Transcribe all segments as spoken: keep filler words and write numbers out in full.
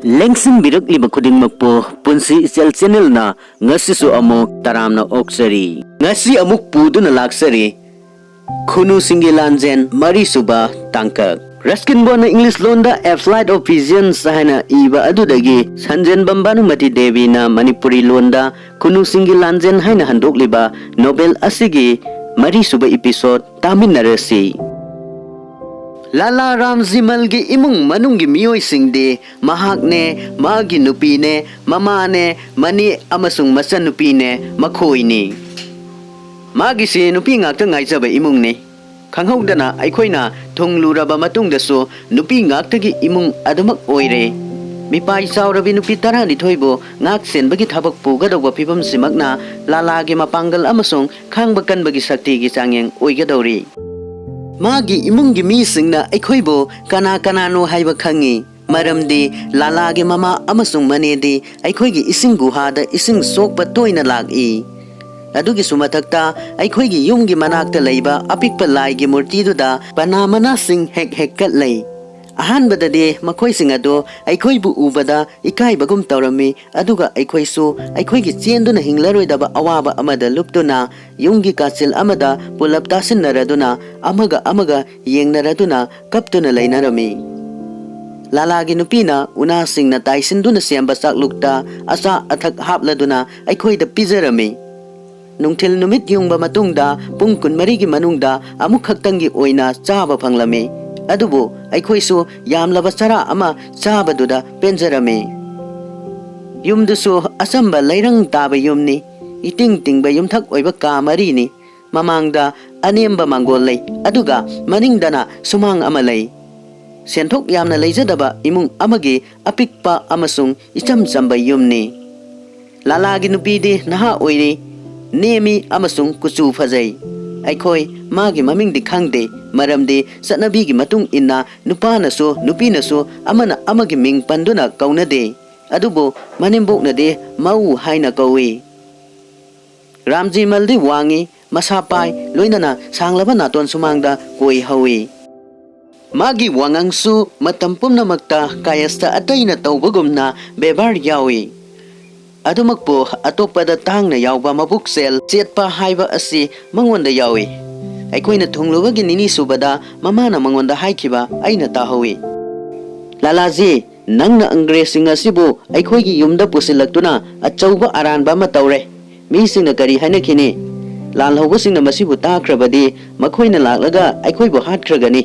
ꯂꯦꯡꯁꯤꯟꯕꯤꯔꯛꯂꯤꯕ ꯈꯨꯗꯤꯡꯃꯛꯄꯨ ꯄꯨꯟꯁꯤ ꯏꯆꯦꯜ ꯆꯦꯅꯦꯜꯅ ꯉꯁꯤꯁꯨ ꯑꯃꯨꯛ ꯇꯔꯥꯝꯅ ꯑꯣꯛꯆꯔꯤ꯫ ꯉꯁꯤ ꯑꯃꯨꯛ ꯄꯨꯗꯨꯅ ꯂꯥꯛꯆꯔꯤ ꯈꯨꯅꯨꯁꯤꯡꯒꯤ ꯂꯥꯟꯖꯦꯟ ꯃꯔꯤꯁꯨꯕ ꯇꯥꯡꯀꯛ꯫ ꯔꯁꯀꯤꯟ ꯕꯣꯟꯅ ꯏꯪꯂꯤꯁ ꯂꯣꯟꯗ A Flight of Pigeons ꯍꯥꯏꯅ ꯏꯕ ꯑꯗꯨꯗꯒꯤ ꯁꯟꯖꯦꯟꯕꯝ ꯚꯥꯅꯨꯃꯇꯤ ꯗꯦꯕꯤꯅ ꯃꯅꯤꯄꯨꯔꯤ ꯂꯣꯟꯗ ꯈꯨꯅꯨꯁꯤꯡꯒꯤ ꯂꯥꯟꯖꯦꯟ ꯍꯥꯏꯅ ꯍꯟꯗꯣꯛꯂꯤꯕ ꯅꯣꯕꯦꯜ ꯑꯁꯤꯒꯤ ꯃꯔꯤꯁꯨꯕ ꯏꯄꯤꯁꯣꯗ ꯇꯥꯃꯤꯟꯅꯔꯁꯤ꯫ ꯂꯥꯂꯥ ꯔꯥꯝꯖꯤꯃꯜꯒꯤ ꯏꯃꯨꯡ ꯃꯅꯨꯡꯒꯤ ꯃꯤꯑꯣꯏꯁꯤꯡꯗꯤ ꯃꯍꯥꯛꯅꯦ, ꯃꯥꯒꯤ ꯅꯨꯄꯤꯅꯦ, ꯃꯃꯥꯅꯦ, ꯃꯅꯦ ꯑꯃꯁꯨꯡ ꯃꯆꯟꯅꯨꯄꯤꯅꯦ ꯃꯈꯣꯏꯅꯤ꯫ ꯃꯥꯒꯤꯁꯤ ꯅꯨꯄꯤ ꯉꯥꯛꯇ ꯉꯥꯏꯖꯕ ꯏꯃꯨꯡꯅꯤ꯫ ꯈꯪꯍꯧꯗꯅ ꯑꯩꯈꯣꯏꯅ ꯊꯨꯡꯂꯨꯔꯕ ꯃꯇꯨꯡꯗꯁꯨ ꯅꯨꯄꯤ ꯉꯥꯛꯇꯒꯤ ꯏꯃꯨꯡ ꯑꯗꯨꯃꯛ ꯑꯣꯏꯔꯦ꯫ ꯃꯤꯄꯥꯏ ꯆꯥꯎꯔꯕꯤ ꯅꯨꯄꯤ ꯇꯔꯥꯅꯤꯊꯣꯏꯕꯨ ꯉꯥꯛ ꯁꯦꯟꯕꯒꯤ ꯊꯕꯛ ꯄꯨꯒꯗꯧꯕ ꯐꯤꯕꯝꯁꯤꯃꯛꯅ ꯂꯥꯂꯥꯒꯤ ꯃꯄꯥꯡꯒꯜ ꯑꯃꯁꯨꯡ ꯈꯥꯡꯕ ꯀꯟꯕꯒꯤ ꯁꯛꯇꯤꯒꯤ ꯆꯥꯡꯌꯦꯡ ꯑꯣꯏꯒꯗꯧꯔꯤ꯫ ꯃꯥꯒꯤ ꯏꯃꯨꯡꯒꯤ ꯃꯤꯁꯤꯡꯅ ꯑꯩꯈꯣꯏꯕꯨ ꯀꯅꯥ ꯀꯅꯥꯅꯣ ꯍꯥꯏꯕ ꯈꯪꯏ, ꯃꯔꯝꯗꯤ ꯂꯥꯂꯥꯒꯤ ꯃꯃꯥ ꯑꯃꯁꯨꯡ ꯃꯅꯦꯗꯤ ꯑꯩꯈꯣꯏꯒꯤ ꯏꯁꯤꯡ ꯒꯨꯍꯥꯗ ꯏꯁꯤꯡ ꯁꯣꯛꯄ ꯇꯣꯏꯅ ꯂꯥꯛꯏ꯫ ꯑꯗꯨꯒꯤꯁꯨ ꯃꯊꯛꯇ ꯑꯩꯈꯣꯏꯒꯤ ꯌꯨꯝꯒꯤ ꯃꯅꯥꯛꯇ ꯂꯩꯕ ꯑꯄꯤꯛꯄ ꯂꯥꯏꯒꯤ ꯃꯨꯔꯇꯤꯗꯨꯗ ꯄꯅꯥ ꯃꯅꯥꯁꯤꯡ ꯍꯦꯛ ꯍꯦꯛ ꯀꯠꯂꯤ꯫ ꯑꯍꯥꯟꯕꯗꯗꯤ ꯃꯈꯣꯏꯁꯤꯡ ꯑꯗꯨ ꯑꯩꯈꯣꯏꯕꯨ ꯎꯕꯗ ꯏꯀꯥꯏꯕꯒꯨꯝ ꯇꯧꯔꯝꯃꯤ, ꯑꯗꯨꯒ ꯑꯩꯈꯣꯏꯁꯨ ꯑꯩꯈꯣꯏꯒꯤ ꯆꯦꯟꯗꯨꯅ ꯍꯤꯡꯂꯔꯣꯏꯗꯕ ꯑꯋꯥꯕ ꯑꯃꯗ ꯂꯨꯞꯇꯨꯅ ꯌꯨꯝꯒꯤ ꯀꯥꯆꯤꯜ ꯑꯃꯗ ꯄꯨꯂꯞ ꯇꯥꯁꯤꯟꯅꯔꯗꯨꯅ ꯑꯃꯒ ꯑꯃꯒ ꯌꯦꯡꯅꯔꯗꯨꯅ ꯀꯞꯇꯨꯅ ꯂꯩꯅꯔꯝꯃꯤ꯫ ꯂꯥꯂꯥꯒꯤ ꯅꯨꯄꯤꯅ ꯎꯅꯥꯁꯤꯡꯅ ꯇꯥꯏꯁꯤꯟꯗꯨꯅ ꯁꯦꯝꯕ ꯆꯥꯛꯂꯨꯛꯇ ꯑꯆꯥ ꯑꯊꯛ ꯍꯥꯞꯂꯗꯨꯅ ꯑꯩꯈꯣꯏꯗ ꯄꯤꯖꯔꯝꯃꯤ꯫ ꯅꯨꯡꯊꯤꯜ ꯅꯨꯃꯤꯠ ꯌꯨꯡꯕ ꯃꯇꯨꯡꯗ ꯄꯨꯡ ꯀꯨꯟꯃꯔꯤꯒꯤ ꯃꯅꯨꯡꯗ ꯑꯃꯨꯛꯈꯛꯇꯪꯒꯤ ꯑꯣꯏꯅ ꯆꯥꯕ ꯐꯪꯂꯝꯃꯤ꯫ ꯑꯗꯨꯕꯨ ꯑꯩꯈꯣꯏꯁꯨ ꯌꯥꯝꯂꯕ ꯆꯔꯥ ꯑꯃ ꯆꯥꯕꯗꯨꯗ ꯄꯦꯟꯖꯔꯝꯃꯤ꯫ ꯌꯨꯝꯗꯨꯁꯨ ꯑꯆꯝꯕ ꯂꯩꯔꯪ ꯇꯥꯕ ꯌꯨꯝꯅꯤ꯫ ꯏꯇꯤꯡ ꯇꯤꯡꯕ ꯌꯨꯝꯊꯛ ꯑꯣꯏꯕ ꯀꯥ ꯃꯔꯤꯅꯤ꯫ ꯃꯃꯥꯡꯗ ꯑꯅꯦꯝꯕ ꯃꯥꯡꯒꯣꯜ ꯂꯩ, ꯑꯗꯨꯒ ꯃꯅꯤꯡꯗꯅ ꯁꯨꯃꯥꯡ ꯑꯃ ꯂꯩ꯫ ꯁꯦꯟꯊꯣꯛ ꯌꯥꯝꯅ ꯂꯩꯖꯗꯕ ꯏꯃꯨꯡ ꯑꯃꯒꯤ ꯑꯄꯤꯛꯄ ꯑꯃꯁꯨꯡ ꯏꯆꯝ ꯆꯝꯕ ꯌꯨꯝꯅꯤ꯫ ꯂꯥꯂꯥꯒꯤ ꯅꯨꯄꯤꯗꯤ ꯅꯍꯥ ꯑꯣꯏꯔꯤ, ꯅꯦꯝꯃꯤ ꯑꯃꯁꯨꯡ ꯀꯨꯆꯨ ꯐꯖꯩ꯫ ꯑꯩꯈꯣꯏ ꯃꯥꯒꯤ ꯃꯃꯤꯡꯗꯤ ꯈꯪꯗꯦ, ꯃꯔꯝꯗꯤ ꯆꯠꯅꯕꯤꯒꯤ ꯃꯇꯨꯡ ꯏꯟꯅ ꯅꯨꯄꯥꯅꯁꯨ ꯅꯨꯄꯤꯅꯁꯨ ꯑꯃꯅ ꯑꯃꯒꯤ ꯃꯤꯡ ꯄꯟꯗꯨꯅ ꯀꯧꯅꯗꯦ꯫ ꯑꯗꯨꯕꯨ ꯃꯅꯦꯝꯕꯣꯛꯅꯗꯤ ꯃꯧ ꯍꯥꯏꯅ ꯀꯧꯏ꯫ ꯔꯥꯝꯖꯤꯃꯜꯗꯤ ꯋꯥꯡꯏ, ꯃꯁꯥ ꯄꯥꯏ, ꯂꯣꯏꯅꯅ ꯁꯥꯡꯂꯕ ꯅꯥꯇꯣꯟ ꯁꯨꯃꯥꯡꯗ ꯀꯣꯏ ꯍꯧꯏ꯫ ꯃꯥꯒꯤ ꯋꯥꯉꯥꯡꯁꯨ ꯃꯇꯝ ꯄꯨꯝꯅꯃꯛꯇ ꯀꯥꯌꯁꯊ ꯑꯇꯩꯅ ꯇꯧꯕꯒꯨꯝꯅ ꯕꯦꯕꯥꯔ ꯌꯥꯎꯏ꯫ ꯑꯗꯨꯃꯛꯄꯨ ꯑꯇꯣꯞꯄꯗ ꯇꯥꯡꯅ ꯌꯥꯎꯕ ꯃꯕꯨꯛꯆꯦꯜ ꯆꯦꯠꯄ ꯍꯥꯏꯕ ꯑꯁꯤ ꯃꯉꯣꯟꯗ ꯌꯥꯎꯏ꯫ ꯑꯩꯈꯣꯏꯅ ꯊꯨꯡꯂꯨꯕꯒꯤ ꯅꯤꯅꯤ ꯁꯨꯕꯗ ꯃꯃꯥꯅ ꯃꯉꯣꯟꯗ ꯍꯥꯏꯈꯤꯕ ꯑꯩꯅ ꯇꯥꯍꯧꯏ, "ꯂꯥꯂꯥꯖꯤ, ꯅꯪꯅ ꯑꯪꯒ꯭ꯔꯦꯖꯁꯤꯡ ꯑꯁꯤꯕꯨ ꯑꯩꯈꯣꯏꯒꯤ ꯌꯨꯝꯗ ꯄꯨꯁꯤꯜꯂꯛꯇꯨꯅ ꯑꯆꯧꯕ ꯑꯔꯥꯟꯕ ꯑꯃ ꯇꯧꯔꯦ꯫ ꯃꯤꯁꯤꯡꯅ ꯀꯔꯤ ꯍꯥꯏꯅꯈꯤꯅꯤ? ꯂꯥꯜꯍꯧꯕꯁꯤꯡꯅ ꯃꯁꯤꯕꯨ ꯇꯥꯈ꯭ꯔꯕꯗꯤ ꯃꯈꯣꯏꯅ ꯂꯥꯛꯂꯒ ꯑꯩꯈꯣꯏꯕꯨ ꯍꯥꯠꯈ꯭ꯔꯒꯅꯤ"꯫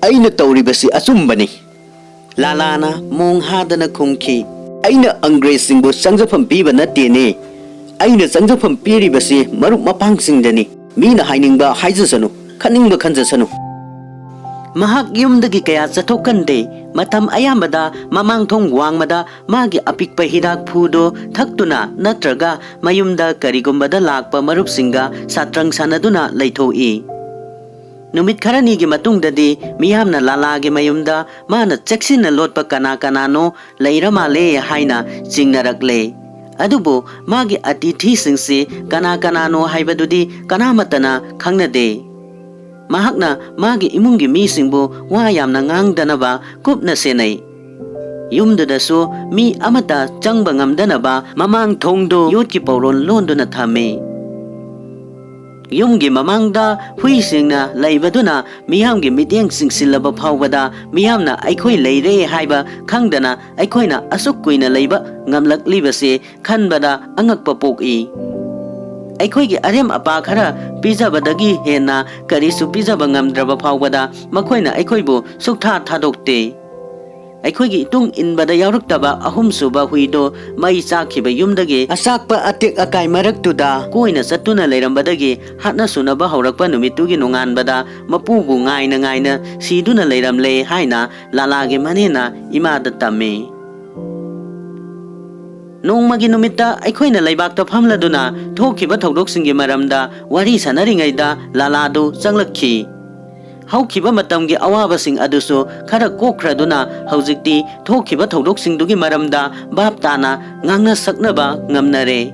"ꯑꯩꯅ ꯇꯧꯔꯤꯕꯁꯤ ꯑꯆꯨꯝꯕꯅꯤ", ꯂꯥꯂꯥꯅ ꯃꯣꯡ ꯍꯥꯗꯅ ꯈꯨꯝꯈꯤ꯫ "ꯑꯩꯅ ꯑꯪꯒ꯭ꯔꯦꯖꯁꯤꯡꯕꯨ ꯆꯪꯖꯐꯝ ꯄꯤꯕ ꯅꯠꯇꯦꯅꯦ꯫ ꯑꯩꯅ ꯆꯪꯖꯐꯝ ꯄꯤꯔꯤꯕꯁꯤ ꯃꯔꯨꯞ ꯃꯄꯥꯡꯁꯤꯡꯗꯅꯤ꯫ ꯃꯤꯅ ꯍꯥꯏꯅꯤꯡꯕ ꯍꯥꯏꯖꯁꯅꯨ, ꯈꯟꯅꯤꯡꯕ ꯈꯟꯖꯁꯅꯨ"꯫ ꯃꯍꯥꯛ ꯌꯨꯝꯗꯒꯤ ꯀꯌꯥ ꯆꯠꯊꯣꯛꯀꯟꯗꯦ꯫ ꯃꯇꯝ ꯑꯌꯥꯝꯕꯗ ꯃꯃꯥꯡ ꯊꯣꯡ ꯋꯥꯡꯃꯗ ꯃꯥꯒꯤ ꯑꯄꯤꯛꯄ ꯍꯤꯗꯥꯛ ꯐꯨꯗꯨ ꯊꯛꯇꯨꯅ ꯅꯠꯇ꯭ꯔꯒ ꯃꯌꯨꯝꯗ ꯀꯔꯤꯒꯨꯝꯕꯗ ꯂꯥꯛꯄ ꯃꯔꯨꯞꯁꯤꯡꯒ ꯁꯥꯇ꯭ꯔꯪ ꯁꯥꯟꯅꯗꯨꯅ ꯂꯩꯊꯣꯛꯏ꯫ ꯅꯨꯃꯤꯠ ꯈꯔꯅꯤꯒꯤ ꯃꯇꯨꯡꯗꯗꯤ ꯃꯤꯌꯥꯝꯅ ꯂꯥꯂꯥꯒꯤ ꯃꯌꯨꯝꯗ ꯃꯥꯅ ꯆꯦꯛꯁꯤꯟꯅ ꯂꯣꯠꯄ ꯀꯅꯥ ꯀꯅꯥꯅꯣ ꯂꯩꯔ ꯃꯥꯜꯂꯦ ꯍꯥꯏꯅ ꯆꯤꯡꯅꯔꯛꯂꯦ꯫ ꯑꯗꯨꯕꯨ ꯃꯥꯒꯤ ꯑꯇꯤꯊꯤꯁꯤꯡꯁꯤ ꯀꯅꯥ ꯀꯅꯥꯅꯣ ꯍꯥꯏꯕꯗꯨꯗꯤ ꯀꯅꯥꯃꯠꯇꯅ ꯈꯪꯅꯗꯦ꯫ ꯃꯍꯥꯛꯅ ꯃꯥꯒꯤ ꯏꯃꯨꯡꯒꯤ ꯃꯤꯁꯤꯡꯕꯨ ꯋꯥ ꯌꯥꯝꯅ ꯉꯥꯡꯗꯅꯕ ꯀꯨꯞꯅ ꯁꯦꯟꯅꯩ꯫ ꯌꯨꯝꯗꯨꯗꯁꯨ ꯃꯤ ꯑꯃꯠꯇ ꯆꯪꯕ ꯉꯝꯗꯅꯕ ꯃꯃꯥꯡ ꯊꯣꯡꯗꯨ ꯌꯣꯠꯀꯤ ꯄꯧꯔꯣꯜ ꯂꯣꯟꯗꯨꯅ ꯊꯝꯃꯤ꯫ ꯌꯨꯝꯒꯤ ꯃꯃꯥꯡꯗ ꯍꯨꯏꯁꯤꯡꯅ ꯂꯩꯕꯗꯨꯅ ꯃꯤꯌꯥꯝꯒꯤ ꯃꯤꯠꯌꯦꯡ ꯆꯤꯡꯁꯤꯜꯂꯕ ꯐꯥꯎꯕꯗ ꯃꯤꯌꯥꯝꯅ ꯑꯩꯈꯣꯏ ꯂꯩꯔꯦ ꯍꯥꯏꯕ ꯈꯪꯗꯅ ꯑꯩꯈꯣꯏꯅ ꯑꯁꯨꯛ ꯀꯨꯏꯅ ꯂꯩꯕ ꯉꯝꯂꯛꯂꯤꯕꯁꯤ ꯈꯟꯕꯗ ꯑꯉꯛꯄ ꯄꯣꯛꯏ꯫ ꯑꯩꯈꯣꯏꯒꯤ ꯑꯔꯦꯝ ꯑꯄꯥ ꯈꯔ ꯄꯤꯖꯕꯗꯒꯤ ꯍꯦꯟꯅ ꯀꯔꯤꯁꯨ ꯄꯤꯖꯕ ꯉꯝꯗ꯭ꯔꯕ ꯐꯥꯎꯕꯗ ꯃꯈꯣꯏꯅ ꯑꯩꯈꯣꯏꯕꯨ ꯁꯨꯛꯊꯥ ꯊꯥꯗꯣꯛꯇꯦ꯫ ꯑꯩꯈꯣꯏꯒꯤ ꯏꯇꯨꯡ ꯏꯟꯕꯗ ꯌꯥꯎꯔꯛꯇꯕ ꯑꯍꯨꯝꯁꯨꯕ ꯍꯨꯏꯗꯣ ꯃꯩ ꯆꯥꯛꯈꯤꯕ ꯌꯨꯝꯗꯒꯤ ꯑꯆꯥꯛꯄ ꯑꯇꯦꯛ ꯑꯀꯥꯏ ꯃꯔꯛꯇꯨꯗ ꯀꯣꯏꯅ ꯆꯠꯇꯨꯅ ꯂꯩꯔꯝꯕꯗꯒꯤ ꯍꯥꯠꯅ ꯁꯨꯅꯕ ꯍꯧꯔꯛꯄ ꯅꯨꯃꯤꯠꯇꯨꯒꯤ ꯅꯣꯡꯉꯥꯟꯕꯗ ꯃꯄꯨꯕꯨ ꯉꯥꯏꯅ ꯉꯥꯏꯅ ꯁꯤꯗꯨꯅ ꯂꯩꯔꯝꯂꯦ ꯍꯥꯏꯅ ꯂꯥꯂꯥꯒꯤ ꯃꯅꯦꯅ ꯏꯃꯥꯗ ꯇꯝꯃꯤ꯫ ꯅꯣꯡꯃꯒꯤ ꯅꯨꯃꯤꯠꯇ ꯑꯩꯈꯣꯏꯅ ꯂꯩꯕꯥꯛꯇ ꯐꯝꯂꯗꯨꯅ ꯊꯣꯛꯈꯤꯕ ꯊꯧꯗꯣꯛꯁꯤꯡꯒꯤ ꯃꯔꯝꯗ ꯋꯥꯔꯤ ꯁꯥꯟꯅꯔꯤꯉꯩꯗ ꯂꯥꯂꯥꯗꯨ ꯆꯪꯂꯛꯈꯤ꯫ ꯍꯧꯈꯤꯕ ꯃꯇꯝꯒꯤ ꯑꯋꯥꯕꯁꯤꯡ ꯑꯗꯨꯁꯨ ꯈꯔ ꯀꯣꯛꯈ꯭ꯔꯗꯨꯅ ꯍꯧꯖꯤꯛꯇꯤ ꯊꯣꯛꯈꯤꯕ ꯊꯧꯗꯣꯛꯁꯤꯡꯗꯨꯒꯤ ꯃꯔꯝꯗ ꯚꯥꯞ ꯇꯥꯅ ꯉꯥꯡꯅ ꯁꯛꯅꯕ ꯉꯝꯅꯔꯦ꯫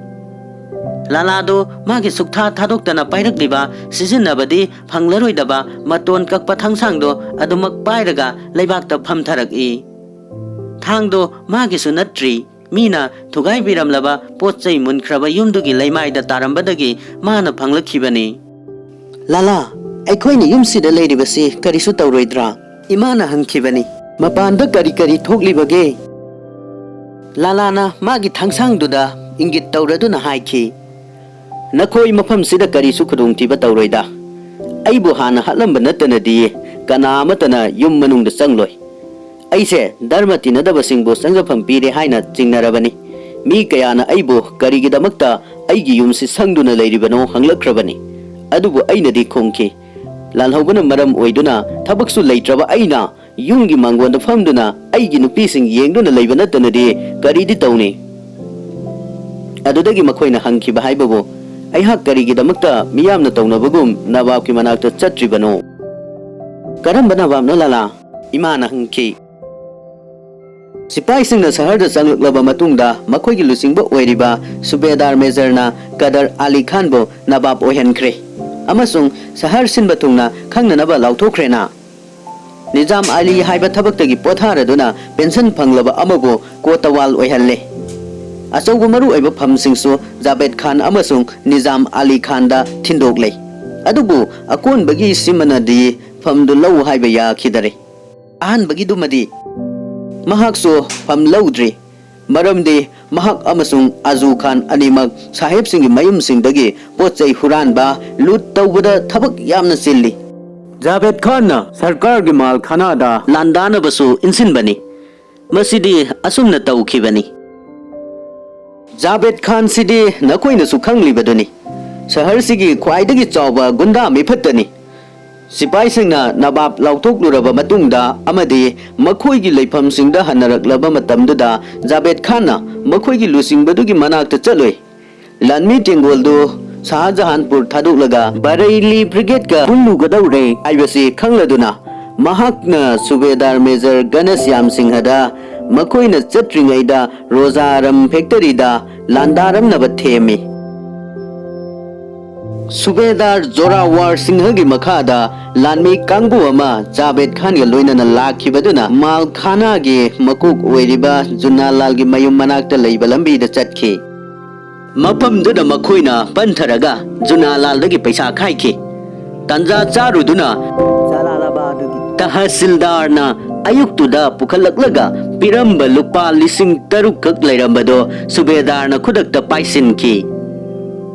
ꯂꯥꯂꯥꯗꯣ ꯃꯥꯒꯤ ꯁꯨꯛꯊꯥ ꯊꯥꯗꯣꯛꯇꯅ ꯄꯥꯏꯔꯛꯂꯤꯕ, ꯁꯤꯖꯤꯟꯅꯕꯗꯤ ꯐꯪꯂꯔꯣꯏꯗꯕ ꯃꯇꯣꯟ ꯀꯛꯄ ꯊꯥꯡꯁꯥꯡꯗꯣ ꯑꯗꯨꯃꯛ ꯄꯥꯏꯔꯒ ꯂꯩꯕꯥꯛꯇ ꯐꯝꯊꯔꯛꯏ꯫ ꯊꯥꯡꯗꯣ ꯃꯥꯒꯤꯁꯨ ꯅꯠꯇ꯭ꯔꯤ, ꯃꯤꯅ ꯊꯨꯒꯥꯏꯕꯤꯔꯝꯂꯕ ꯄꯣꯠ ꯆꯩ ꯃꯨꯟꯈ꯭ꯔꯕ ꯌꯨꯝꯗꯨꯒꯤ ꯂꯩꯃꯥꯏꯗ ꯇꯥꯔꯝꯕꯗꯒꯤ ꯃꯥꯅ ꯐꯪꯂꯛꯈꯤꯕꯅꯤ꯫ "ꯂꯥꯂꯥ, ꯑꯩꯈꯣꯏꯅ ꯌꯨꯝꯁꯤꯗ ꯂꯩꯔꯤꯕꯁꯤ ꯀꯔꯤꯁꯨ ꯇꯧꯔꯣꯏꯗ꯭ꯔꯥ?" ꯏꯃꯥꯅ ꯍꯪꯈꯤꯕꯅꯤ꯫ "ꯃꯄꯥꯟꯗ ꯀꯔꯤ ꯀꯔꯤ ꯊꯣꯛꯂꯤꯕꯒꯦ?" ꯂꯥꯂꯥꯅ ꯃꯥꯒꯤ ꯊꯥꯡꯁꯥꯡꯗꯨꯗ ꯏꯪꯒꯤꯠ ꯇꯧꯔꯗꯨꯅ ꯍꯥꯏꯈꯤ, "ꯅꯈꯣꯏ ꯃꯐꯝꯁꯤꯗ ꯀꯔꯤꯁꯨ ꯈꯨꯗꯣꯡꯊꯤꯕ ꯇꯧꯔꯣꯏꯗ꯫ ꯑꯩꯕꯨ ꯍꯥꯟꯅ ꯍꯥꯠꯂꯝꯕ ꯅꯠꯇꯅꯗꯤ ꯀꯅꯥ ꯑꯃꯠꯇꯅ ꯌꯨꯝ ꯃꯅꯨꯡꯗ ꯆꯪꯂꯣꯏ꯫ ꯑꯩꯁꯦ ꯙꯔꯃ ꯇꯤꯟꯅꯗꯕꯁꯤꯡꯕꯨ ꯆꯪꯖꯐꯝ ꯄꯤꯔꯦ ꯍꯥꯏꯅ ꯆꯤꯡꯅꯔꯕꯅꯤ꯫ ꯃꯤ ꯀꯌꯥꯅ ꯑꯩꯕꯨ ꯀꯔꯤꯒꯤꯗꯃꯛꯇ ꯑꯩꯒꯤ ꯌꯨꯝꯁꯤ ꯁꯪꯗꯨꯅ ꯂꯩꯔꯤꯕꯅꯣ ꯍꯪꯂꯛꯈ꯭ꯔꯕꯅꯤ꯫ ꯑꯗꯨꯕꯨ ꯑꯩꯅꯗꯤ ꯈꯨꯝꯈꯤ, 'ꯂꯥꯜꯍꯧꯕꯅ ꯃꯔꯝ ꯑꯣꯏꯗꯨꯅ ꯊꯕꯛꯁꯨ ꯂꯩꯇ꯭ꯔꯕ ꯑꯩꯅ ꯌꯨꯝꯒꯤ ꯃꯥꯡꯒꯣꯟꯗ ꯐꯝꯗꯨꯅ ꯑꯩꯒꯤ ꯅꯨꯄꯤꯁꯤꯡ ꯌꯦꯡꯗꯨꯅ ꯂꯩꯕ ꯅꯠꯇꯅꯗꯤ ꯀꯔꯤꯗꯤ ꯇꯧꯅꯤ?' ꯑꯗꯨꯗꯒꯤ ꯃꯈꯣꯏꯅ ꯍꯪꯈꯤꯕ ꯍꯥꯏꯕꯕꯨ, ꯑꯩꯍꯥꯛ ꯀꯔꯤꯒꯤꯗꯃꯛꯇ ꯃꯤꯌꯥꯝꯅ ꯇꯧꯅꯕꯒꯨꯝ ꯅꯕꯥꯕꯀꯤ ꯃꯅꯥꯛꯇ ꯆꯠꯇ꯭ꯔꯤꯕꯅꯣ?" "ꯀꯔꯝꯕ ꯅꯕꯥꯕꯅꯣ, ꯂꯥꯂꯥ?" ꯏꯃꯥꯅ ꯍꯪꯈꯤ꯫ ꯁꯤꯄꯥꯏꯁꯤꯡꯅ ꯁꯍꯔꯗ ꯆꯪꯂꯛꯂꯕ ꯃꯇꯨꯡꯗ, ꯃꯈꯣꯏꯒꯤ ꯂꯨꯆꯤꯡꯕ ꯑꯣꯏꯔꯤꯕ ꯁꯨꯕꯦꯗꯥꯔ ꯃꯦꯖꯔꯅ ꯀꯗꯔ ꯑꯂꯤ ꯈꯥꯟꯕꯨ ꯅꯕꯥꯕ ꯑꯣꯏꯍꯟꯈ꯭ꯔꯦ ꯑꯃꯁꯨꯡ ꯁꯍꯔ ꯁꯤꯟꯕ ꯊꯨꯡꯅ ꯈꯪꯅꯅꯕ ꯂꯥꯎꯊꯣꯛꯈ꯭ꯔꯦꯅ꯫ ꯅꯤꯖꯥꯝ ꯑꯂꯤ ꯍꯥꯏꯕ ꯊꯕꯛꯇꯒꯤ ꯄꯣꯊꯥꯔꯗꯨꯅ ꯄꯦꯟꯁꯟ ꯐꯪꯂꯕ ꯑꯃꯕꯨ ꯀꯣꯇꯋꯥꯜ ꯑꯣꯏꯍꯜꯂꯦ꯫ ꯑꯆꯧꯕ ꯃꯔꯨ ꯑꯣꯏꯕ ꯐꯝꯁꯤꯡꯁꯨ ꯖꯥꯕꯦꯗ ꯈꯥꯟ ꯑꯃꯁꯨꯡ ꯅꯤꯖꯥꯝ ꯑꯂꯤ ꯈꯥꯟꯗ ꯊꯤꯟꯗꯣꯛꯂꯦ꯫ ꯑꯗꯨꯕꯨ ꯑꯀꯣꯟꯕꯒꯤ ꯁꯤꯃꯅꯗꯤ ꯐꯝꯗꯨ ꯂꯧ ꯍꯥꯏꯕ ꯌꯥꯈꯤꯗꯔꯦ꯫ ꯑꯍꯥꯟꯕꯒꯤꯗꯨꯃꯗꯤ ꯃꯍꯥꯛꯁꯨ ꯐꯝ ꯂꯧꯗ꯭ꯔꯤ, ꯃꯔꯝꯗꯤ ꯃꯍꯥꯛ ꯑꯃꯁꯨꯡ ꯑꯖꯨ ꯈꯥꯟ ꯑꯅꯤꯃꯛ ꯁꯥꯍꯦꯕꯁꯤꯡꯒꯤ ꯃꯌꯨꯝꯁꯤꯡꯗꯒꯤ ꯄꯣꯠ ꯆꯩ ꯍꯨꯔꯥꯟꯕ, ꯂꯨꯠ ꯇꯧꯕꯗ ꯊꯕꯛ ꯌꯥꯝꯅ ꯆꯤꯜꯂꯤ꯫ ꯖꯥꯕꯦꯗ ꯈꯥꯟꯅ ꯁꯔꯀꯥꯔꯒꯤ ꯃꯥꯜ ꯈꯅꯥꯗ ꯂꯥꯟꯗꯥꯅꯕꯁꯨ ꯏꯟꯁꯤꯟꯕꯅꯤ꯫ ꯃꯁꯤꯗꯤ ꯑꯁꯨꯝꯅ ꯇꯧꯈꯤꯕꯅꯤ꯫ ꯖꯥꯕꯦꯗ ꯈꯥꯟꯁꯤꯗꯤ ꯅꯈꯣꯏꯅꯁꯨ ꯈꯪꯂꯤꯕꯗꯨꯅꯤ, ꯁꯍꯔꯁꯤꯒꯤ ꯈ꯭ꯋꯥꯏꯗꯒꯤ ꯆꯥꯎꯕ ꯒꯨꯟꯗꯥ ꯃꯤꯐꯠꯇꯅꯤ꯫ ꯁꯤꯄꯥꯏꯁꯤꯡꯅ ꯅꯕꯥꯕ ꯂꯥꯎꯊꯣꯛꯂꯨꯔꯕ ꯃꯇꯨꯡꯗ ꯑꯃꯗꯤ ꯃꯈꯣꯏꯒꯤ ꯂꯩꯐꯝꯁꯤꯡꯗ ꯍꯟꯅꯔꯛꯂꯕ ꯃꯇꯝꯗꯨꯗ, ꯖꯥꯕꯦꯗ ꯈꯥꯟꯅ ꯃꯈꯣꯏꯒꯤ ꯂꯨꯆꯤꯡꯕꯗꯨꯒꯤ ꯃꯅꯥꯛꯇ ꯆꯠꯂꯨꯏ꯫ ꯂꯥꯟꯃꯤ ꯇꯦꯡꯒꯣꯜꯗꯨ ꯁꯥꯍꯖꯍꯥꯟꯄꯨꯔ ꯊꯥꯗꯣꯛꯂꯒ ꯕꯔꯩꯂꯤ ꯕ꯭ꯔꯤꯒꯦꯗꯀ ꯄꯨꯜꯂꯨꯒꯗꯧꯔꯦ ꯍꯥꯏꯕꯁꯤ ꯈꯪꯂꯗꯨꯅ, ꯃꯍꯥꯛꯅ ꯁꯨꯕꯦꯗꯥꯔ ꯃꯦꯖꯔ ꯒꯅꯁ꯭ꯌꯥꯝ ꯁꯤꯡꯍꯗ ꯃꯈꯣꯏꯅ ꯆꯠꯇ꯭ꯔꯤꯉꯩꯗ ꯔꯣꯖꯥꯔꯝ ꯐꯦꯛꯇꯔꯤꯗ ꯂꯥꯟꯗꯥꯔꯝꯅꯕ ꯊꯦꯝꯃꯤ꯫ ꯁꯨꯕꯦꯗꯥꯔ ꯖꯣꯔꯥꯋꯥꯔ ꯁꯤꯡꯍꯒꯤ ꯃꯈꯥꯗ ꯂꯥꯟꯃꯤ ꯀꯥꯡꯕꯨ ꯑꯃ ꯖꯥꯕꯦꯗ ꯈꯥꯟꯒ ꯂꯣꯏꯅꯅ ꯂꯥꯛꯈꯤꯕꯗꯨꯅ ꯃꯥꯜꯈꯥꯅꯥꯒꯤ ꯃꯀꯣꯛ ꯑꯣꯏꯔꯤꯕ ꯖꯨꯅꯥꯂꯥꯜꯒꯤ ꯃꯌꯨꯝ ꯃꯅꯥꯛꯇ ꯂꯩꯕ ꯂꯝꯕꯤꯗ ꯆꯠꯈꯤ꯫ ꯃꯐꯝꯗꯨꯗ ꯃꯈꯣꯏꯅ ꯄꯟꯊꯔꯒ ꯖꯨꯅꯥꯂꯥꯜꯗꯒꯤ ꯄꯩꯁꯥ ꯈꯥꯏꯈꯤ꯫ ꯇꯟꯖꯥ ꯆꯥꯔꯨꯗꯨꯅ ꯖꯂꯥꯂꯥꯕꯥꯗꯒꯤ ꯇꯍꯁꯤꯜꯗꯥꯔꯅ ꯑꯌꯨꯛꯇꯨꯗ ꯄꯨꯈꯠꯂꯛꯂꯒ ꯄꯤꯔꯝꯕ ꯂꯨꯄꯥ ꯂꯤꯁꯤꯡ ꯇꯔꯨꯛ ꯈꯛ ꯂꯩꯔꯝꯕꯗꯣ ꯁꯨꯕꯦꯗꯥꯔꯅ ꯈꯨꯗꯛꯇ ꯄꯥꯏꯁꯤꯟꯈꯤ꯫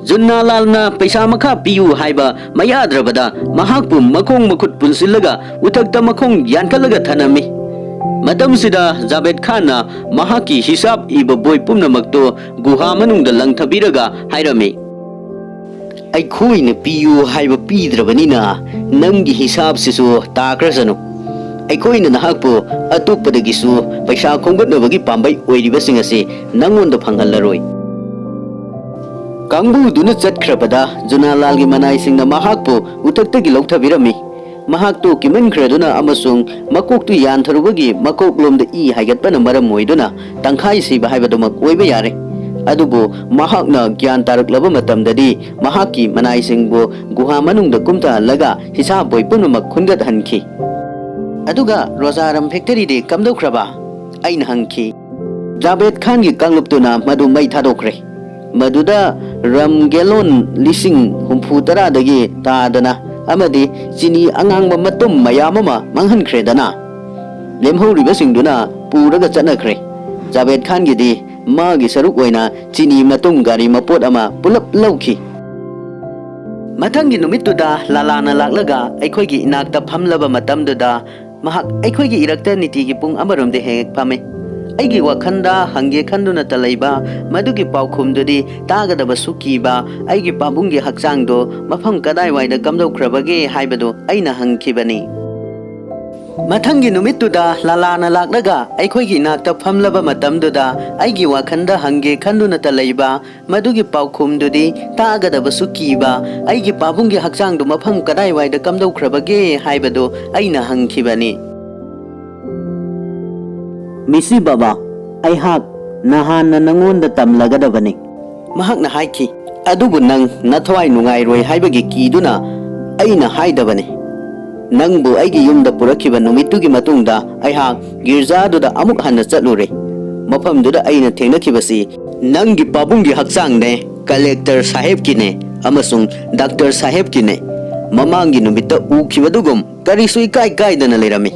ꯖꯨꯟꯅꯥꯂꯥꯜꯅ ꯄꯩꯁꯥ ꯃꯈꯥ ꯄꯤꯌꯨ ꯍꯥꯏꯕ ꯃꯌꯥꯗ꯭ꯔꯕꯗ ꯃꯍꯥꯛꯄꯨ ꯃꯈꯣꯡ ꯃꯈꯨꯠ ꯄꯨꯟꯁꯤꯜꯂꯒ ꯎꯊꯛꯇ ꯃꯈꯣꯡ ꯌꯥꯟꯈꯠꯂꯒ ꯊꯅꯝꯃꯤ꯫ ꯃꯇꯝꯁꯤꯗ ꯖꯥꯕꯦꯗ ꯈꯥꯟꯅ ꯃꯍꯥꯛꯀꯤ ꯍꯤꯁꯥꯕ ꯏꯕ ꯕꯣꯏ ꯄꯨꯝꯅꯃꯛꯇꯨ ꯒꯨꯍꯥ ꯃꯅꯨꯡꯗ ꯂꯪꯊꯕꯤꯔꯒ ꯍꯥꯏꯔꯝꯃꯤ, "ꯑꯩꯈꯣꯏꯅ ꯄꯤꯌꯨ ꯍꯥꯏꯕ ꯄꯤꯗ꯭ꯔꯕꯅꯤꯅ ꯅꯪꯒꯤ ꯍꯤꯁꯥꯕꯁꯤꯁꯨ ꯇꯥꯈ꯭ꯔꯁꯅꯨ꯫ ꯑꯩꯈꯣꯏꯅ ꯅꯍꯥꯛꯄꯨ ꯑꯇꯣꯞꯄꯗꯒꯤꯁꯨ ꯄꯩꯁꯥ ꯈꯣꯝꯒꯠꯅꯕꯒꯤ ꯄꯥꯝꯕꯩ ꯑꯣꯏꯔꯤꯕꯁꯤꯡ ꯑꯁꯤ ꯅꯪꯉꯣꯟꯗ ꯐꯪꯍꯜꯂꯔꯣꯏ"꯫ ꯀꯥꯡꯕꯨꯗꯨꯅ ꯆꯠꯈ꯭ꯔꯕꯗ ꯖꯨꯅꯥꯂꯥꯜꯒꯤ ꯃꯅꯥꯏꯁꯤꯡꯅ ꯃꯍꯥꯛꯄꯨ ꯎꯊꯛꯇꯒꯤ ꯂꯧꯊꯕꯤꯔꯝꯃꯤ꯫ ꯃꯍꯥꯛꯇꯨ ꯀꯤꯃꯟꯈ꯭ꯔꯗꯨꯅ ꯑꯃꯁꯨꯡ ꯃꯀꯣꯛꯇꯨ ꯌꯥꯟꯊꯔꯨꯕꯒꯤ ꯃꯀꯣꯛꯂꯣꯝꯗ ꯏ ꯍꯥꯏꯒꯠꯄꯅ ꯃꯔꯝ ꯑꯣꯏꯗꯨꯅ ꯇꯪꯈꯥꯏ ꯁꯤꯕ ꯍꯥꯏꯕꯗꯨꯃꯛ ꯑꯣꯏꯕ ꯌꯥꯔꯦ꯫ ꯑꯗꯨꯕꯨ ꯃꯍꯥꯛꯅ ꯒ꯭ꯌꯥꯟ ꯇꯥꯔꯛꯂꯕ ꯃꯇꯝꯗꯗꯤ ꯃꯍꯥꯛꯀꯤ ꯃꯅꯥꯏꯁꯤꯡꯕꯨ ꯒꯨꯍꯥ ꯃꯅꯨꯡꯗ ꯀꯨꯝꯊꯍꯜꯂꯒ ꯍꯤꯁꯥꯕ ꯕꯣꯏ ꯄꯨꯝꯅꯃꯛ ꯈꯨꯟꯒꯠꯍꯟꯈꯤ꯫ "ꯑꯗꯨꯒ ꯔꯣꯖꯥ ꯔꯝ ꯐꯦꯛꯇꯔꯤꯗꯤ ꯀꯝꯗꯧꯈ꯭ꯔꯕ?" ꯑꯩꯅ ꯍꯪꯈꯤ꯫ ꯖꯥꯕꯦꯗ ꯈꯥꯟꯒꯤ ꯀꯥꯡꯂꯨꯞꯇꯨꯅ ꯃꯗꯨ ꯃꯩ ꯊꯥꯗꯣꯛꯈ꯭ꯔꯦ꯫ ꯃꯗꯨꯗ ꯔꯝ ꯒꯦꯂꯣꯟ ꯂꯤꯁꯤꯡ ꯍꯨꯝꯐꯨ ꯇꯔꯥꯗꯒꯤ ꯇꯥꯗꯅ ꯑꯃꯗꯤ ꯆꯤꯅꯤ ꯑꯉꯥꯡꯕ ꯃꯇꯨꯝ ꯃꯌꯥꯝ ꯑꯃ ꯃꯥꯡꯍꯟꯈ꯭ꯔꯦꯗꯅ꯫ ꯂꯦꯝꯍꯧꯔꯤꯕꯁꯤꯡꯗꯨꯅ ꯄꯨꯔꯒ ꯆꯠꯅꯈ꯭ꯔꯦ꯫ ꯖꯥꯕꯦꯗ ꯈꯥꯟꯒꯤꯗꯤ ꯃꯥꯒꯤ ꯁꯔꯨꯛ ꯑꯣꯏꯅ ꯆꯤꯅꯤ ꯃꯇꯨꯝ ꯒꯥꯔꯤ ꯃꯄꯣꯠ ꯑꯃ ꯄꯨꯂꯞ ꯂꯧꯈꯤ꯫ ꯃꯊꯪꯒꯤ ꯅꯨꯃꯤꯠꯇꯨꯗ ꯂꯥꯂꯥꯅ ꯂꯥꯛꯂꯒ ꯑꯩꯈꯣꯏꯒꯤ ꯏꯅꯥꯛꯇ ꯐꯝꯂꯕ ꯃꯇꯝꯗꯨꯗ ꯃꯍꯥꯛ ꯑꯩꯈꯣꯏꯒꯤ ꯏꯔꯛꯇ ꯅꯤꯇꯤꯒꯤ ꯄꯨꯡ ꯑꯃꯔꯣꯝꯗꯤ ꯍꯦꯛ ꯍꯦꯛ ꯐꯝꯃꯤ꯫ ꯑꯩꯒꯤ ꯋꯥꯈꯜꯗ ꯍꯪꯒꯦ ꯈꯟꯗꯨꯅꯇ ꯂꯩꯕ ꯃꯗꯨꯒꯤ ꯄꯥꯎꯈꯨꯝꯗꯨꯗꯤ ꯇꯥꯒꯗꯕꯁꯨ ꯀꯤꯕ ꯑꯩꯒꯤ ꯄꯥꯕꯨꯡꯒꯤ ꯍꯛꯆꯥꯡꯗꯣ ꯃꯐꯝ ꯀꯗꯥꯏꯋꯥꯏꯗ ꯀꯝꯗꯧꯈ꯭ꯔꯕꯒꯦ ꯍꯥꯏꯕꯗꯨ ꯑꯩꯅ ꯍꯪꯈꯤꯕꯅꯤ꯫ ꯃꯊꯪꯒꯤ ꯅꯨꯃꯤꯠꯇꯨꯗ ꯂꯥꯂꯥꯅ ꯂꯥꯛꯂꯒ ꯑꯩꯈꯣꯏꯒꯤ ꯏꯅꯥꯛꯇ ꯐꯝꯂꯕ ꯃꯇꯝꯗꯨꯗ ꯑꯩꯒꯤ ꯋꯥꯈꯜꯗ ꯍꯪꯒꯦ ꯈꯟꯗꯨꯅꯇ ꯂꯩꯕ ꯃꯗꯨꯒꯤ ꯄꯥꯎꯈꯨꯝꯗꯨꯗꯤ ꯇꯥꯒꯗꯕꯁꯨ ꯀꯤꯕ ꯑꯩꯒꯤ ꯄꯥꯕꯨꯡꯒꯤ ꯍꯛꯆꯥꯡꯗꯨ ꯃꯐꯝ ꯀꯗꯥꯏꯋꯥꯏꯗ ꯀꯝꯗꯧꯈ꯭ꯔꯕꯒꯦ ꯍꯥꯏꯕꯗꯨ ꯑꯩꯅ ꯍꯪꯈꯤꯕꯅꯤ꯫ "ꯃꯤꯁꯤ ꯕꯥꯕꯥ, ꯑꯩꯍꯥꯛ ꯅꯍꯥꯟꯅ ꯅꯉꯣꯟꯗ ꯇꯝꯂꯒꯗꯕꯅꯤ꯫" ꯃꯍꯥꯛꯅ ꯍꯥꯏꯈꯤ, ꯑꯗꯨꯕꯨ ꯅꯪ ꯅꯊꯋꯥꯏ ꯅꯨꯡꯉꯥꯏꯔꯣꯏ ꯍꯥꯏꯕꯒꯤ ꯀꯤꯗꯨꯅ ꯑꯩꯅ ꯍꯥꯏꯗꯕꯅꯤ꯫ ꯅꯪꯕꯨ ꯑꯩꯒꯤ ꯌꯨꯝꯗ ꯄꯨꯔꯛꯈꯤꯕ ꯅꯨꯃꯤꯠꯇꯨꯒꯤ ꯃꯇꯨꯡꯗ ꯑꯩꯍꯥꯛ ꯒꯤꯔꯖꯥꯗꯨꯗ ꯑꯃꯨꯛ ꯍꯟꯅ ꯆꯠꯂꯨꯔꯦ꯫ ꯃꯐꯝꯗꯨꯗ ꯑꯩꯅ ꯊꯦꯡꯅꯈꯤꯕꯁꯤ ꯅꯪꯒꯤ ꯄꯥꯕꯨꯡꯒꯤ ꯍꯛꯆꯥꯡꯅꯦ, ꯀꯂꯦꯛꯇꯔ ꯁꯥꯍꯦꯕꯀꯤꯅꯦ ꯑꯃꯁꯨꯡ ꯗꯥꯛꯇꯔ ꯁꯥꯍꯦꯕꯀꯤꯅꯦ꯫ ꯃꯃꯥꯡꯒꯤ ꯅꯨꯃꯤꯠꯇ ꯎꯈꯤꯕꯗꯨꯒꯨꯝ ꯀꯔꯤꯁꯨ ꯏꯀꯥꯏ ꯀꯥꯏꯗꯅ ꯂꯩꯔꯝꯃꯤ꯫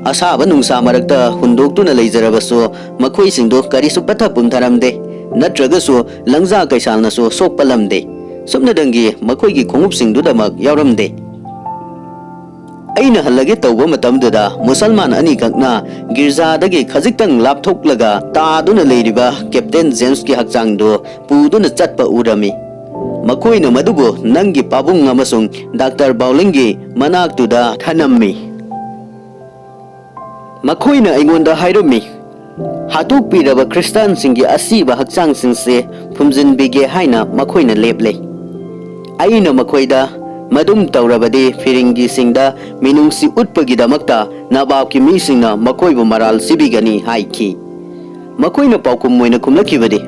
ꯑꯁꯥꯕ ꯅꯨꯡꯁꯥ ꯃꯔꯛꯇ ꯍꯨꯟꯗꯣꯛꯇꯨꯅ ꯂꯩꯖꯔꯕꯁꯨ ꯃꯈꯣꯏꯁꯤꯡꯗꯨ ꯀꯔꯤꯁꯨ ꯄꯠꯊ ꯄꯨꯝꯊꯔꯝꯗꯦ, ꯅꯠꯇ꯭ꯔꯒꯁꯨ ꯂꯪꯖꯥ ꯀꯩꯁꯥꯜꯅꯁꯨ ꯁꯣꯛꯄꯜꯂꯝꯗꯦ꯫ ꯁꯨꯞꯅꯗꯪꯒꯤ ꯃꯈꯣꯏꯒꯤ ꯈꯣꯡꯎꯞꯁꯤꯡꯗꯨꯗꯃꯛ ꯌꯥꯎꯔꯝꯗꯦ꯫ ꯑꯩꯅ ꯍꯜꯂꯒꯦ ꯇꯧꯕ ꯃꯇꯝꯗꯨꯗ ꯃꯨꯁꯜꯃꯥꯟ ꯑꯅꯤꯈꯛꯅ ꯒꯤꯔꯖꯥꯗꯒꯤ ꯈꯖꯤꯛꯇꯪ ꯂꯥꯞꯊꯣꯛꯂꯒ ꯇꯥꯗꯨꯅ ꯂꯩꯔꯤꯕ ꯀꯦꯞꯇꯦꯟ ꯖꯦꯝꯁꯀꯤ ꯍꯛꯆꯥꯡꯗꯨ ꯄꯨꯗꯨꯅ ꯆꯠꯄ ꯎꯔꯝꯃꯤ꯫ ꯃꯈꯣꯏꯅ ꯃꯗꯨꯕꯨ ꯅꯪꯒꯤ ꯄꯥꯕꯨꯡ ꯑꯃꯁꯨꯡ ꯗꯥꯛꯇꯔ ꯕꯥꯎꯂꯤꯡꯒꯤ ꯃꯅꯥꯛꯇꯨꯗ ꯊꯅꯝꯃꯤ꯫ ꯃꯈꯣꯏꯅ ꯑꯩꯉꯣꯟꯗ ꯍꯥꯏꯔꯝꯃꯤ, ꯍꯥꯠꯇꯣꯛꯄꯤꯔꯕ ꯈ꯭ꯔꯤꯁꯇꯥꯟꯁꯤꯡꯒꯤ ꯑꯁꯤꯕ ꯍꯛꯆꯥꯡꯁꯤꯡꯁꯦ ꯐꯨꯝꯖꯤꯟꯕꯤꯒꯦ ꯍꯥꯏꯅ ꯃꯈꯣꯏꯅ ꯂꯦꯞꯂꯦ꯫ ꯑꯩꯅ ꯃꯈꯣꯏꯗ, ꯃꯗꯨꯝ ꯇꯧꯔꯕꯗꯤ ꯐꯤꯔꯤꯡꯒꯤꯁꯤꯡꯗ ꯃꯤꯅꯨꯡꯁꯤ ꯎꯠꯄꯒꯤꯗꯃꯛꯇ ꯅꯕꯥꯞꯀꯤ ꯃꯤꯁꯤꯡꯅ ꯃꯈꯣꯏꯕꯨ ꯃꯔꯥꯜ ꯁꯤꯕꯤꯒꯅꯤ ꯍꯥꯏꯈꯤ꯫ ꯃꯈꯣꯏꯅ ꯄꯥꯎꯈꯨꯝ ꯑꯣꯏꯅ ꯈꯨꯝꯂꯛꯈꯤꯕꯗꯤ,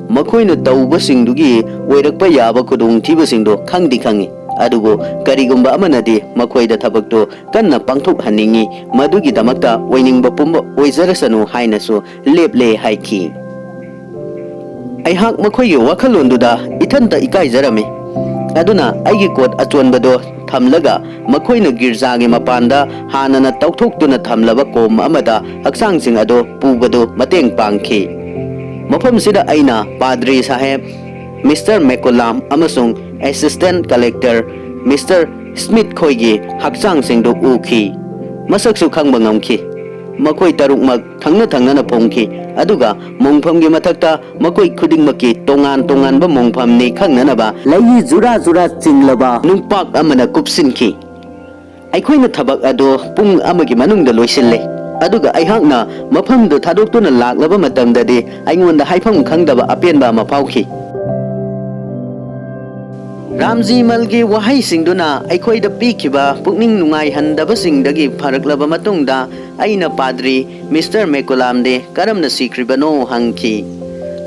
ꯃꯈꯣꯏꯅ ꯇꯧꯕꯁꯤꯡꯗꯨꯒꯤ ꯑꯣꯏꯔꯛꯄ ꯌꯥꯕ ꯈꯨꯗꯣꯡꯊꯤꯕꯁꯤꯡꯗꯨ ꯈꯪꯗꯤ ꯈꯪꯏ, ꯑꯗꯨꯕꯨ ꯀꯔꯤꯒꯨꯝꯕ ꯑꯃꯅꯗꯤ ꯃꯈꯣꯏꯗ ꯊꯕꯛꯇꯨ ꯀꯟꯅ ꯄꯥꯡꯊꯣꯛꯍꯟꯅꯤꯡꯏ, ꯃꯗꯨꯒꯤꯗꯃꯛꯇ ꯑꯣꯏꯅꯤꯡꯕ ꯄꯨꯝꯕ ꯑꯣꯏꯖꯔꯁꯅꯨ ꯍꯥꯏꯅꯁꯨ ꯂꯦꯞꯂꯦ ꯍꯥꯏꯈꯤ꯫ ꯑꯩꯍꯥꯛ ꯃꯈꯣꯏꯒꯤ ꯋꯥꯈꯜꯂꯣꯟꯗꯨꯗ ꯏꯊꯟꯇ ꯏꯀꯥꯏꯖꯔꯝꯃꯤ꯫ ꯑꯗꯨꯅ ꯑꯩꯒꯤ ꯀꯣꯠ ꯑꯆꯣꯟꯕꯗꯨ ꯊꯝꯂꯒ ꯃꯈꯣꯏꯅ ꯒꯤꯔꯖꯥꯒꯤ ꯃꯄꯥꯟꯗ ꯍꯥꯟꯅꯅ ꯇꯧꯊꯣꯛꯇꯨꯅ ꯊꯝꯂꯕ ꯀꯣꯝ ꯑꯃꯗ ꯍꯛꯆꯥꯡꯁꯤꯡ ꯑꯗꯨ ꯄꯨꯕꯗꯨ ꯃꯇꯦꯡ ꯄꯥꯡꯈꯤ꯫ ꯃꯐꯝꯁꯤꯗ ꯑꯩꯅ ꯄꯥꯗ꯭ꯔꯤ ꯁꯥꯍꯦꯕ, ꯃꯤꯁꯇꯔ ꯃꯦꯀꯨꯂꯥꯝ ꯑꯃꯁꯨꯡ ꯑꯦꯁꯤꯁꯇꯦꯟꯠ ꯀꯂꯦꯛꯇꯔ ꯃꯤꯁꯇꯔ ꯁ꯭ꯃꯤꯊ ꯈꯣꯏꯒꯤ ꯍꯛꯆꯥꯡꯁꯤꯡꯗꯨ ꯎꯈꯤ꯫ ꯃꯁꯛꯁꯨ ꯈꯪꯕ ꯉꯝꯈꯤ꯫ ꯃꯈꯣꯏ ꯇꯔꯨꯛꯃꯛ ꯊꯪꯅ ꯊꯪꯅꯅ ꯐꯣꯡꯈꯤ, ꯑꯗꯨꯒ ꯃꯣꯡꯐꯝꯒꯤ ꯃꯊꯛꯇ ꯃꯈꯣꯏ ꯈꯨꯗꯤꯡꯃꯛꯀꯤ ꯇꯣꯉꯥꯟ ꯇꯣꯉꯥꯟꯕ ꯃꯣꯡꯐꯝꯅꯤ ꯈꯪꯅꯅꯕ ꯂꯩ ꯖꯨꯔꯥ ꯖꯨꯔꯥ ꯆꯤꯡꯂꯕ ꯅꯨꯡꯄꯥꯛ ꯑꯃꯅ ꯀꯨꯞꯁꯤꯟꯈꯤ꯫ ꯑꯩꯈꯣꯏꯅ ꯊꯕꯛ ꯑꯗꯨ ꯄꯨꯡ ꯑꯃꯒꯤ ꯃꯅꯨꯡꯗ ꯂꯣꯏꯁꯤꯜꯂꯦ, ꯑꯗꯨꯒ ꯑꯩꯍꯥꯛꯅ ꯃꯐꯝꯗꯨ ꯊꯥꯗꯣꯛꯇꯨꯅ ꯂꯥꯛꯂꯕ ꯃꯇꯝꯗꯗꯤ ꯑꯩꯉꯣꯟꯗ ꯍꯥꯏꯐꯝ ꯈꯪꯗꯕ ꯑꯄꯦꯟꯕ ꯑꯃ ꯐꯥꯎꯈꯤ꯫ ꯔꯥꯝꯖꯤꯃꯜꯒꯤ ꯋꯥꯍꯩꯁꯤꯡꯗꯨꯅ ꯑꯩꯈꯣꯏꯗ ꯄꯤꯈꯤꯕ ꯄꯨꯛꯅꯤꯡ ꯅꯨꯡꯉꯥꯏꯍꯟꯗꯕꯁꯤꯡꯗꯒꯤ ꯐꯔꯛꯂꯕ ꯃꯇꯨꯡꯗ, ꯑꯩꯅ ꯄꯥꯗ꯭ꯔꯤ ꯃꯤꯁꯇꯔ ꯃꯦꯀꯨꯂꯥꯝꯗꯦ ꯀꯔꯝꯅ ꯁꯤꯈ꯭ꯔꯤꯕꯅꯣ ꯍꯪꯈꯤ꯫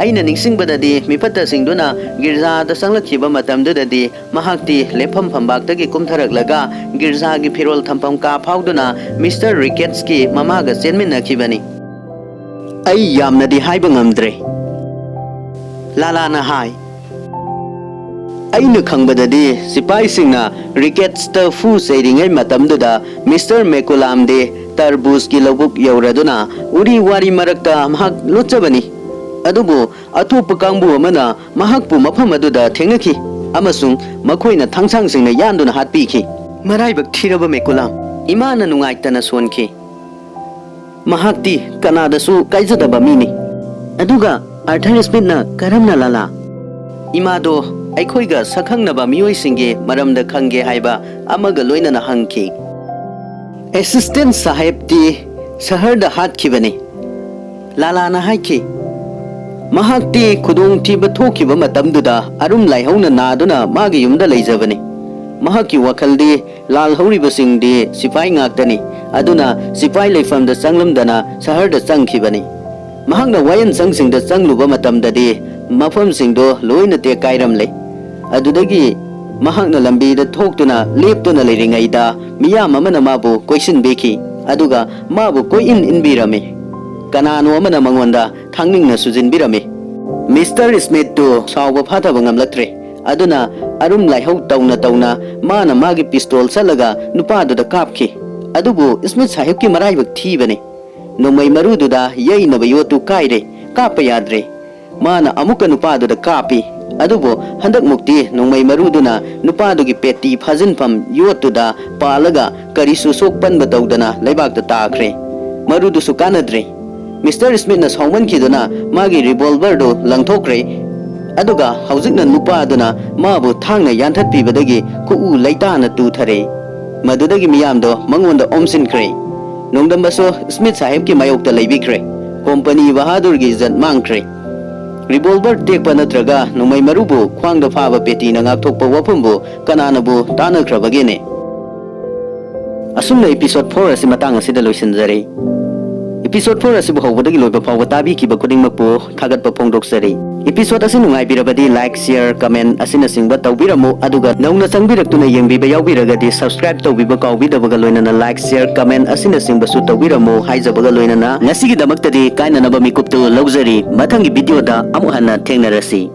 ꯑꯩꯅ ꯅꯤꯡꯁꯤꯡꯕꯗꯗꯤ, ꯃꯤꯐꯠꯇꯁꯤꯡꯗꯨꯅ ꯒꯤꯔꯖꯥꯗ ꯆꯪꯂꯛꯈꯤꯕ ꯃꯇꯝꯗꯨꯗꯗꯤ, ꯃꯍꯥꯛꯇꯤ ꯂꯦꯞꯐꯝ ꯐꯝꯕꯥꯛꯇꯒꯤ ꯀꯨꯝꯊꯔꯛꯂꯒ ꯒꯤꯔꯖꯥꯒꯤ ꯐꯤꯔꯣꯜ ꯊꯝꯐꯝ ꯀꯥ ꯐꯥꯎꯗꯨꯅ ꯃꯤꯁꯇꯔ ꯔꯤꯀꯦꯠꯁꯀꯤ ꯃꯃꯥꯒ ꯆꯦꯟꯃꯤꯟꯅꯈꯤꯕꯅꯤ꯫ ꯑꯩ ꯌꯥꯝꯅꯗꯤ ꯍꯥꯏꯕ ꯉꯝꯗ꯭ꯔꯦ, ꯂꯥꯂꯥꯅ ꯍꯥꯏ꯫ ꯑꯩꯅ ꯈꯪꯕꯗꯗꯤ, ꯁꯤꯄꯥꯏꯁꯤꯡꯅ ꯔꯤꯀꯦꯠꯁꯇ ꯐꯨ ꯆꯩꯔꯤꯉꯩ ꯃꯇꯝꯗꯨꯗ ꯃꯤꯁꯇꯔ ꯃꯦꯀꯨꯂꯥꯝꯗꯤ ꯇꯔꯕꯨꯖꯀꯤ ꯂꯧꯕꯨꯛ ꯌꯧꯔꯗꯨꯅ ꯎꯔꯤ ꯋꯥꯔꯤ ꯃꯔꯛꯇ ꯃꯍꯥꯛ ꯂꯨꯠꯆꯕꯅꯤ꯫ ꯑꯗꯨꯕꯨ ꯑꯇꯣꯞꯄ ꯀꯥꯡꯕꯨ ꯑꯃꯅ ꯃꯍꯥꯛꯄꯨ ꯃꯐꯝ ꯑꯗꯨꯗ ꯊꯦꯡꯅꯈꯤ ꯑꯃꯁꯨꯡ ꯃꯈꯣꯏꯅ ꯊꯥꯡꯁꯥꯡꯁꯤꯡꯅ ꯌꯥꯟꯗꯨꯅ ꯍꯥꯠꯄꯤꯈꯤ꯫ ꯃꯔꯥꯏꯕꯛ ꯊꯤꯔꯕ ꯃꯦꯀꯨꯂꯥꯝ, ꯏꯃꯥꯅ ꯅꯨꯡꯉꯥꯏꯇꯅ ꯁꯣꯟꯈꯤ꯫ ꯃꯍꯥꯛꯇꯤ ꯀꯅꯥꯗꯁꯨ ꯀꯥꯏꯖꯗꯕ ꯃꯤꯅꯤ꯫ ꯑꯗꯨꯒ ꯑꯥꯔꯊꯔ ꯁ꯭ꯃꯤꯠꯅ ꯀꯔꯝꯅ ꯂꯥꯂꯥ? ꯏꯃꯥꯗꯣ ꯑꯩꯈꯣꯏꯒ ꯁꯛꯈꯪꯅꯕ ꯃꯤꯑꯣꯏꯁꯤꯡꯒꯤ ꯃꯔꯝꯗ ꯈꯪꯒꯦ ꯍꯥꯏꯕ ꯑꯃꯒ ꯂꯣꯏꯅꯅ ꯍꯪꯈꯤ꯫ ꯑꯦꯁꯤꯁꯇꯦꯟ ꯁꯥꯍꯦꯕꯇꯤ ꯁꯍꯔꯗ ꯍꯥꯠꯈꯤꯕꯅꯤ, ꯂꯥꯂꯥꯅ ꯍꯥꯏꯈꯤ꯫ ꯃꯍꯥꯛꯇꯤ ꯈꯨꯗꯣꯡꯊꯤꯕ ꯊꯣꯛꯈꯤꯕ ꯃꯇꯝꯗꯨꯗ ꯑꯔꯨꯝ ꯂꯥꯏꯍꯧꯅ ꯅꯥꯗꯨꯅ ꯃꯥꯒꯤ ꯌꯨꯝꯗ ꯂꯩꯖꯕꯅꯤ꯫ ꯃꯍꯥꯛꯀꯤ ꯋꯥꯈꯜꯗꯤ ꯂꯥꯜꯍꯧꯔꯤꯕꯁꯤꯡꯗꯤ ꯁꯤꯐꯥꯏ ꯉꯥꯛꯇꯅꯤ, ꯑꯗꯨꯅ ꯁꯤꯐꯥꯏ ꯂꯩꯐꯝꯗ ꯆꯪꯂꯝꯗꯅ ꯁꯍꯔꯗ ꯆꯪꯈꯤꯕꯅꯤ꯫ ꯃꯍꯥꯛꯅ ꯋꯥꯌꯦꯜꯁꯪꯁꯤꯡꯗ ꯆꯪꯂꯨꯕ ꯃꯇꯝꯗꯗꯤ ꯃꯐꯝꯁꯤꯡꯗꯣ ꯂꯣꯏꯅ ꯇꯦꯛꯀꯥꯏꯔꯝꯂꯦ꯫ ꯑꯗꯨꯗꯒꯤ ꯃꯍꯥꯛꯅ ꯂꯝꯕꯤꯗ ꯊꯣꯛꯇꯨꯅ ꯂꯦꯞꯇꯨꯅ ꯂꯩꯔꯤꯉꯩꯗ ꯃꯤꯌꯥꯝ ꯑꯃꯅ ꯃꯥꯕꯨ ꯀꯣꯏꯁꯤꯟꯕꯤꯈꯤ, ꯑꯗꯨꯒ ꯃꯥꯕꯨ ꯀꯣꯏꯏꯟ ꯏꯟꯕꯤꯔꯝꯃꯤ꯫ ꯀꯅꯥꯅꯣ ꯑꯃꯅ ꯃꯉꯣꯟꯗ ꯊꯥꯡꯅꯤꯡꯅ ꯁꯨꯖꯤꯟꯕꯤꯔꯝꯃꯤ꯫ ꯃꯤꯁꯇꯔ ꯁ꯭ꯃꯤꯠꯇꯨ ꯁꯥꯎꯕ ꯐꯥꯊꯕ ꯉꯝꯂꯛꯇ꯭ꯔꯦ, ꯑꯗꯨꯅ ꯑꯔꯨꯝ ꯂꯥꯏꯍꯧ ꯇꯧꯅ ꯇꯧꯅ ꯃꯥꯅ ꯃꯥꯒꯤ ꯄꯤꯁꯇꯣꯜ ꯆꯠꯂꯒ ꯅꯨꯄꯥꯗꯨꯗ ꯀꯥꯞꯈꯤ꯫ ꯑꯗꯨꯕꯨ ꯁ꯭ꯃꯤꯠ ꯁꯥꯍꯦꯕꯀꯤ ꯃꯔꯥꯏꯕꯛ ꯊꯤꯕꯅꯤ꯫ ꯅꯣꯡꯃꯩ ꯃꯔꯨꯗꯨꯗ ꯌꯩꯅꯕ ꯌꯣꯠꯇꯨ ꯀꯥꯏꯔꯦ, ꯀꯥꯞꯄ ꯌꯥꯗ꯭ꯔꯦ꯫ ꯃꯥꯅ ꯑꯃꯨꯛꯀ ꯅꯨꯄꯥꯗꯨꯗ ꯀꯥꯞꯄꯤ꯫ ꯑꯗꯨꯕꯨ ꯍꯟꯗꯛꯃꯨꯛꯇꯤ ꯅꯣꯡꯃꯩ ꯃꯔꯨꯗꯨꯅ ꯅꯨꯄꯥꯗꯨꯒꯤ ꯄꯦꯇꯤ ꯐꯥꯖꯤꯟꯐꯝ ꯌꯣꯠꯇꯨꯗ ꯄꯥꯜꯂꯒ ꯀꯔꯤꯁꯨ ꯁꯣꯛ ꯄꯟꯕ ꯇꯧꯗꯅ ꯂꯩꯕꯥꯛꯇ ꯇꯥꯈ꯭ꯔꯦ꯫ ꯃꯔꯨꯗꯨꯁꯨ ꯀꯥꯟꯅꯗ꯭ꯔꯦ꯫ ꯃꯤꯁꯇꯔ ꯁ꯭ꯃꯤꯠꯅ ꯁꯥꯎꯃꯟꯈꯤꯗꯨꯅ ꯃꯥꯒꯤ ꯔꯤꯚꯣꯜꯚꯔꯗꯨ ꯂꯪꯊꯣꯛꯈ꯭ꯔꯦ꯫ ꯑꯗꯨꯒ ꯍꯧꯖꯤꯛꯅ ꯅꯨꯄꯥꯗꯨꯅ ꯃꯥꯕꯨ ꯊꯥꯡꯅ ꯌꯥꯟꯊꯠꯄꯤꯕꯗꯒꯤ ꯈꯨꯎ ꯂꯩꯇꯥꯅ ꯇꯨꯊꯔꯦ꯫ ꯃꯗꯨꯗꯒꯤ ꯃꯤꯌꯥꯝꯗꯣ ꯃꯉꯣꯟꯗ ꯑꯣꯝꯁꯤꯟꯈ꯭ꯔꯦ꯫ ꯅꯣꯡꯗꯝꯕꯁꯨ ꯁ꯭ꯃꯤꯠ ꯁꯥꯍꯦꯕꯀꯤ ꯃꯥꯌꯣꯛꯇ ꯂꯩꯕꯤꯈ꯭ꯔꯦ꯫ ꯀꯣꯝꯄꯅꯤ ꯕꯍꯥꯗꯨꯔꯒꯤ ꯏꯖꯠ ꯃꯥꯡꯈ꯭ꯔꯦ꯫ ꯔꯤꯚꯣꯜꯚꯔ ꯇꯦꯛꯄ ꯅꯠꯇ꯭ꯔꯒ ꯅꯣꯡꯃꯩ ꯃꯔꯨꯕꯨ ꯈ꯭ꯋꯥꯡꯗ ꯐꯥꯕ ꯄꯦꯇꯤꯅ ꯉꯥꯛꯊꯣꯛꯄ ꯋꯥꯐꯝꯕꯨ ꯀꯅꯥꯅꯕꯨ ꯇꯥꯟꯅꯈ꯭ꯔꯕꯒꯦꯅꯦ? ꯑꯁꯨꯝꯅ episode four ꯑꯁꯤ ꯃꯇꯥꯡ ꯑꯁꯤꯗ ꯂꯣꯏꯁꯤꯟꯖꯔꯦ꯫ Episode four ꯑꯁꯤꯕꯨ ꯍꯧꯕꯗꯒꯤ ꯂꯣꯏꯕ ꯐꯥꯎꯕ ꯇꯥꯕꯤꯈꯤꯕ ꯈꯨꯗꯤꯡꯃꯛꯄꯨ ꯊꯥꯒꯠꯄ ꯐꯣꯡꯗꯣꯛꯆꯔꯤ꯫ Episode ꯑꯁꯤ ꯅꯨꯡꯉꯥꯏꯕꯤꯔꯕꯗꯤ like, share, comment ꯑꯁꯤꯅꯆꯤꯡꯕ ꯇꯧꯕꯤꯔꯝꯃꯨ, ꯑꯗꯨꯒ ꯅꯧꯅ ꯆꯪꯕꯤꯔꯛꯇꯨꯅ ꯌꯦꯡꯕꯤꯕ ꯌꯥꯎꯕꯤꯔꯒꯗꯤ subscribe ꯇꯧꯕꯤꯕ ꯀꯥꯎꯕꯤꯗꯕꯒ ꯂꯣꯏꯅꯅ like, share, comment ꯑꯁꯤꯅꯆꯤꯡꯕꯁꯨ ꯇꯧꯕꯤꯔꯝꯃꯨ ꯍꯥꯏꯖꯕꯒ ꯂꯣꯏꯅꯅ ꯉꯁꯤꯒꯤꯗꯃꯛꯇꯗꯤ ꯀꯥꯏꯅꯅꯕ ꯃꯤꯀꯨꯞꯇꯨ ꯂꯧꯖꯔꯤ꯫ ꯃꯊꯪꯒꯤ video ꯗ ꯑꯃꯨꯛ ꯍꯟꯅ ꯊꯦꯡꯅꯔꯁꯤ꯫